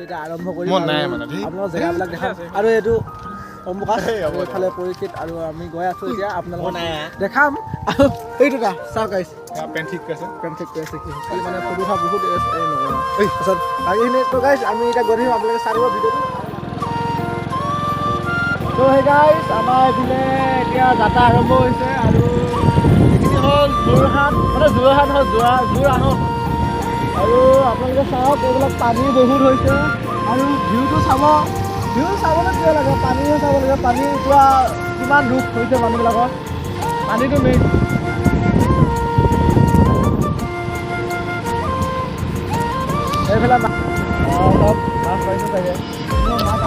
এতিয়া আৰম্ভ কৰিম। আপোনালোকৰ জেগাবিলাক দেখাম। আৰু এইটো অম্বুকাশ, এইফালে পৰীক্ষিত আৰু আমি গৈ আছোঁ এতিয়া আপোনালোকক দেখাম। আৰু এইটো এটা চাওক গাইছ, পেন ঠিক আছে, পেন ঠিক আছে, কি মানে ফটো উঠা বহুত নকৰোঁ। তাৰপিছত বাকীখিনি তো গাইছ আমি এতিয়া গৈ থাকিম, আপোনালোকে চাই দিব ভিডিঅ'টো। তো সেই গাইছ আমাৰ এইপিনে এতিয়া যাত্ৰা আৰম্ভ হৈছে। আৰু এইখিনি হ'ল যোৰহাট, মানে যোৰহাট হ'ল যোৰহাট। আৰু আপোনালোকে চাওক এইবিলাক পানী বহুত হৈছে। আৰু ভিউটো চাব, ভিউ চাবলৈ কিয় লাগে, পানীও চাব লাগে। পানী পূৰা কিমান দুখ হৈছে মানুহবিলাকৰ, পানীটো মেইন। এইফালে অলপ মাছ পাইছে চাগে,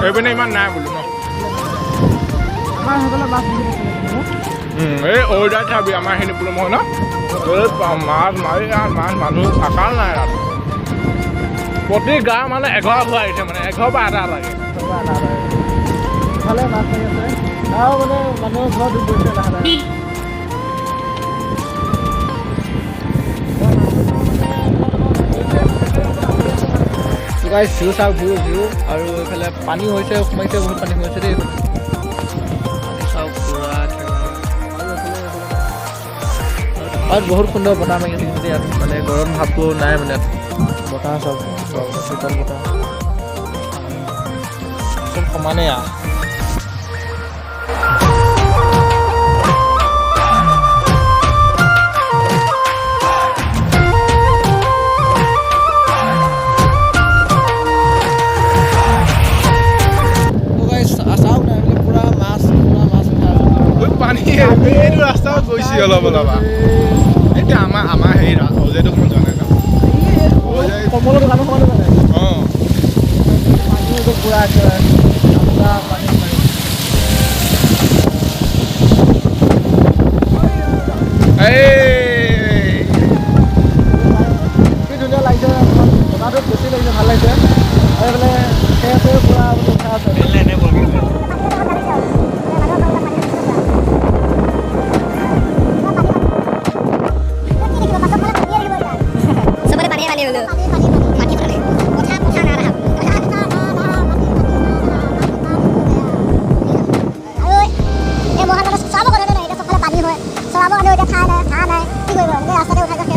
এইপিনে ইমান নাই বোলো ন। আমাৰ সেইফালে মাছ এই অৰ্ডাৰ চাবি আমাৰ সেইখিনি বোলো মই ন মাছ মাৰি মাছ মানুহ আকাল নাই তাত। প্ৰতি গাঁও মানে এঘৰ ঘৰ আহিছে, মানে এঘৰ পৰা এটা লাগে। ইফালে মাছ মাৰি আছে আৰু মানে মানুহৰ ঘৰ ডুব গৈছে লাহে লাহে। ভিউ চাওক, ভিউ ভিউ। আৰু এইফালে পানী হৈছে, সোমাইছে, বহুত পানী সোমাইছে দেই। পানী চাওক পুৰা। আৰু বহুত সুন্দৰ বতাহ মাৰি আছে কিন্তু ইয়াত, মানে গৰম ভাৱটো নাই, মানে ইয়াত বতাহ চাওক, শীতল বতাহ। চব সমানেই আৰু। চাওক না এইফালে পুৰা মাছ, পুৰা মাছ উঠা আছে। পানী এইটো ৰাস্তাও গৈছে অলপ অলপ। এতিয়া আমাৰ আমাৰ হেৰি অজয়টো অকণমান যোৱা নাই ন, কমলৰ দোকানখনো মানে অঁ পানী পুৰা একেবাৰে পুৰা পানী। কি ধুনীয়া লাগিছে, বতাহটো বেছি লাগিছে, ভাল লাগিছে। আৰু এইফালে খেৰ চেৰ পুৰা উঠা আছে। চবতে পানীয়ে পানী বোলো, মাটি কথা কথা নাই। আৰু এই মহানগৰ চৰাব কথা নাই, এতিয়া চবফালে পানী হয়, চৰাব কাৰণেও এতিয়া ঠাই নাই, ঘাঁহ নাই, কি কৰিব? এনেকৈ ৰাস্তাতে উঠাই যায়।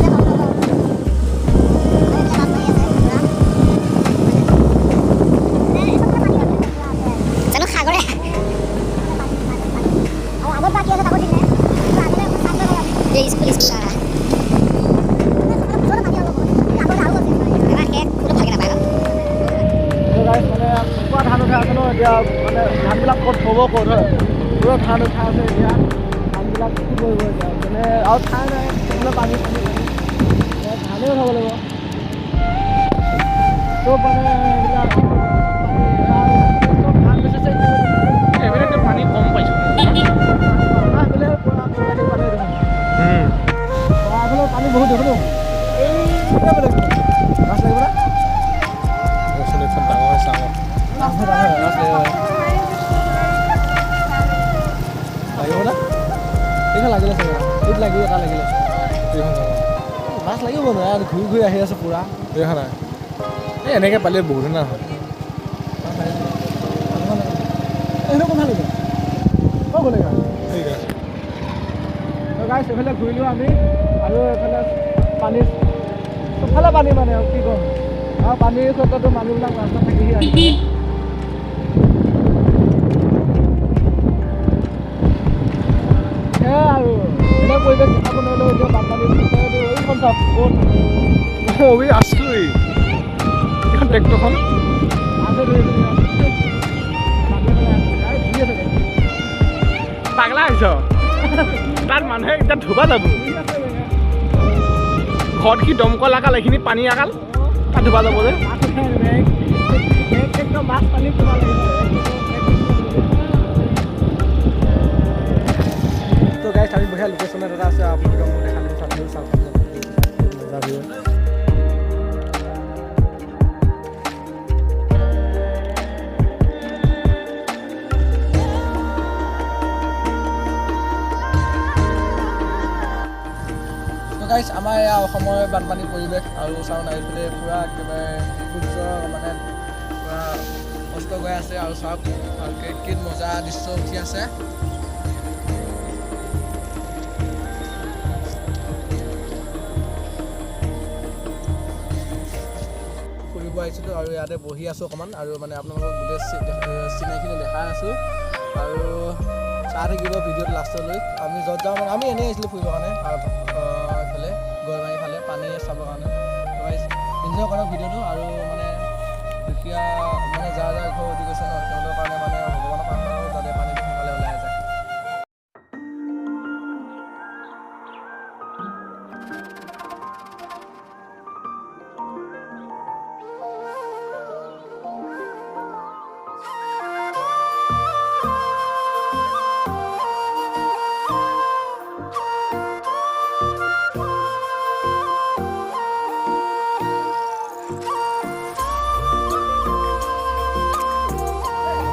জানো সাগৰে আৰু আগত বা কি আছে তাকো ঠিক নাই। এই স্কুল স্কুল মানে পুৰা ধান উঠাই আছে ন এতিয়া, মানে ধানবিলাক ক'ত থ'ব ক'ত হয়, পুৰা ধান উঠাই আছে এতিয়া। ধানবিলাক কি কৰিব এতিয়া, মানে আৰু ঠাই নাই, চবফালে পানী পানী পানী, ধানেই উঠাব লাগিব চব, মানে এইবিলাক চব ধান বেচিছে। এইপিনে পানী কম পাইছোঁ, আমাৰ সেইফালে পুৰা পানী দেখোন, আমাৰ পানী বহুত দেখোন। এই মাছ লাগিব না, ডাঙৰ ডাঙৰ মাছ লাগিব না, এইখন লাগিলে চাগে, এইটো লাগিব, এটা লাগিলে মাছ লাগিব নহয়, ঘূৰি ঘূৰি আহি আছে পুৰা। দেখা নাই, এই এনেকৈ পালে বহুত ধুনীয়া হয়। এইটো কোন লাগিব, ক'ত গ'লে? ঠিক আছে গাইছ, এইফালে ঘূৰিলোঁ আমি। আৰু এইফালে পানী, চবফালে পানী, মানে কি ক'ম আৰু পানীৰ ক্ষেত্ৰতো মানুহবিলাক ৰাস্তাত থাকিহি আহিছে। সেয়াই আৰু এনে পৰিৱেশ দেখাব নোৱাৰিলেও এতিয়া বানপানী এইখন চাওক ক'ত আছোঁ, এইখন ট্ৰেক্টৰখন মাছে ধৰি আছে। পাগলা আহিছ, তাত মানুহে এতিয়া ধুবা যাব। ঘৰত কি দমকল আকাল, এইখিনি পানী আকাল, তাত ধুবা যাব যে। মাছ পানী পুৰা লাগিব। তো গাইছ আমি বঢ়িয়া লোকেশ্যনত এটা আছে, আপোনালোকে মোক দেখাম, চাওক চাওক মজা ভিউ। গাইছ আমাৰ এয়া অসমৰ বানপানী পৰিৱেশ। আৰু চাওঁ না এইফালে পূৰা একেবাৰে সূৰ্য মানে পূৰা মস্ত গৈ আছে। আৰু চাওক ভালকৈ কি মজা দৃশ্য উঠি আছে। ফুৰিব আহিছিলোঁ আৰু ইয়াতে বহি আছোঁ অকণমান আৰু মানে আপোনালোকক গোটেই চিনাৰীখিনি দেখাই আছোঁ আৰু চাই থাকিব ভিডিঅ'টো লাষ্টলৈ। আমি য'ত যাওঁ, মানে আমি এনেই আহিছিলোঁ ফুৰিবৰ কাৰণে আৰু এইফালে গৰমাৰী ফালে পানী চাবৰ কাৰণে। এনজয় কৰক ভিডিঅ'টো। আৰু মানে দুখীয়া মানে যাৰ যাৰ ঘৰ উটি গৈছে ন, তেওঁলোকৰ কাৰণে মানে ভগৱানৰ প্ৰাৰ্থনা কৰোঁ যাতে পানীটো সোনকালে ওলাই যায়।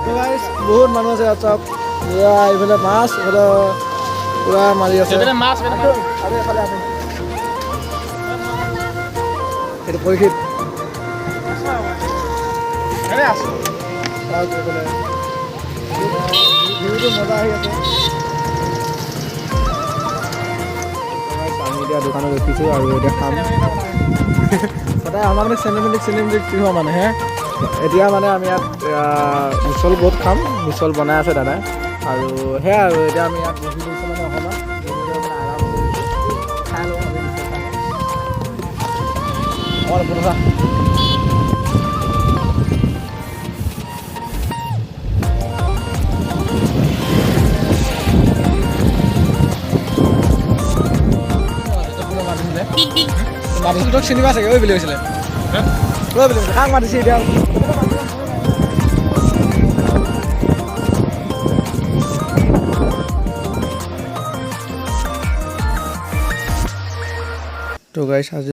তো গাইছ, বহুত মানুহ আছে ইয়াত। চাওক, এয়া এইফালে মাছ, এইফালে পুৰা মাৰি আছে। মাছ। আৰু এইফালে আছে এইটো পৰীক্ষিত। এনে আছো। চাওক, এইফালে ভিউটো মজা আহি আছে। Guys, আমি এতিয়া দোকানত ৰখিছোঁ আৰু এতিয়া খাম। সদায় আমাৰ মানে চিনেমেটিক চিনেমেটিক কি হয় মানে হে। এতিয়া মানে আমি ইয়াত মিছল বহুত খাম। মিছল বনাই আছে দাদাই আৰু সেয়া। আৰু এতিয়া আমি ইয়াত বহি লৈছোঁ, মানে অকণমান বহি লৈ মানে আৰাম কৰিছোঁ। খাই লওঁ আমি মিছল খাই লওঁ। অকণমান বনোৱা। মাতিছিল তোক, চিনি পাই চাগে। ঐ বুলি কৈছিলে, ঐ বুলি কৈছিলে। কাক মাতিছে এতিয়া? তো গাইছ, আজি